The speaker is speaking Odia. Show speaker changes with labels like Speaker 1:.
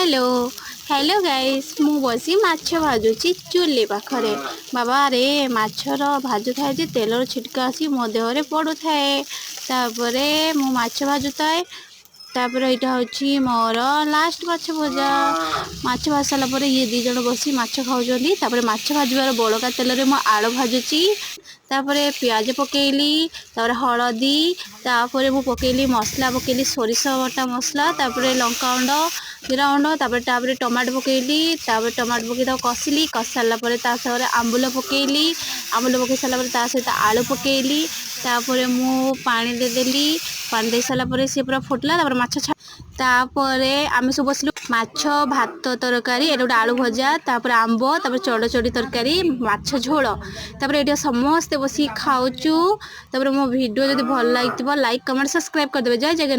Speaker 1: ହ୍ୟାଲୋ ହ୍ୟାଲୋ ଗାଇସ୍, ମୁଁ ବସି ମାଛ ଭାଜୁଛି ଚୁଲି ପାଖରେ। ବାବାରେ, ମାଛର ଭାଜୁଥାଏ ଯେ ତେଲର ଛିଟକା ଆସି ମୋ ଦେହରେ ପଡ଼ୁଥାଏ। ତାପରେ ମୁଁ ମାଛ ଭାଜୁଥାଏ। ତାପରେ ଏଇଟା ହେଉଛି ମୋର ଲାଷ୍ଟ ମାଛ ଭଜା। ମାଛ ଭାଜି ସାରିଲା ପରେ ଇଏ ଦୁଇ ଜଣ ବସି ମାଛ ଖାଉଛନ୍ତି। ତାପରେ ମାଛ ଭାଜିବାର ବଳକା ତେଲରେ ମୁଁ ଆଳୁ ଭାଜୁଛି। ତାପରେ ପିଆଜ ପକେଇଲି, ତାପରେ ହଳଦୀ, ତାପରେ ମୁଁ ପକେଇଲି ମସଲା, ପକେଇଲି ସୋରିଷ ବଟା ମସଲା, ତାପରେ ଲଙ୍କା ଗୁଣ୍ଡ, ଜିରା ଗୁଣ୍ଡ। ତାପରେ ତାପରେ ଟମାଟୋ ପକେଇଲି। ତାପରେ ଟମାଟୋ ପକେଇ ତାକୁ କଷିଲି। କଷି ସାରିଲା ପରେ ତା ସାଙ୍ଗରେ ଆମ୍ବୁଲ ପକେଇଲି। ଆମ୍ବୁଲ ପକେଇ ସାରିଲା ପରେ ତା ସହିତ ଆଳୁ ପକେଇଲି। ତାପରେ ମୁଁ ପାଣି ଦେଇଦେଲି। ପାଣି ଦେଇ ସାରିଲା ପରେ ସିଏ ପୁରା ଫୁଟିଲା। ତାପରେ ମାଛ, ତାପରେ ଆମେ ସବୁ ବସିଲୁ। ମାଛ ଭାତ ତରକାରୀ, ଏଇଟା ଗୋଟେ ଆଳୁ ଭଜା, ତାପରେ ଆମ୍ବ, ତାପରେ ଚଡ଼ଚଡ଼ି ତରକାରୀ, ମାଛ ଝୋଳ। ତାପରେ ଏଇଠି ସମସ୍ତେ ବସିକି ଖାଉଛୁ। ତାପରେ ମୋ ଭିଡ଼ିଓ ଯଦି ଭଲ ଲାଗିଥିବ, ଲାଇକ୍, କମେଣ୍ଟ, ସବସ୍କ୍ରାଇବ୍ କରିଦେବେ। ଜୟ ଜଗନ୍ନାଥ।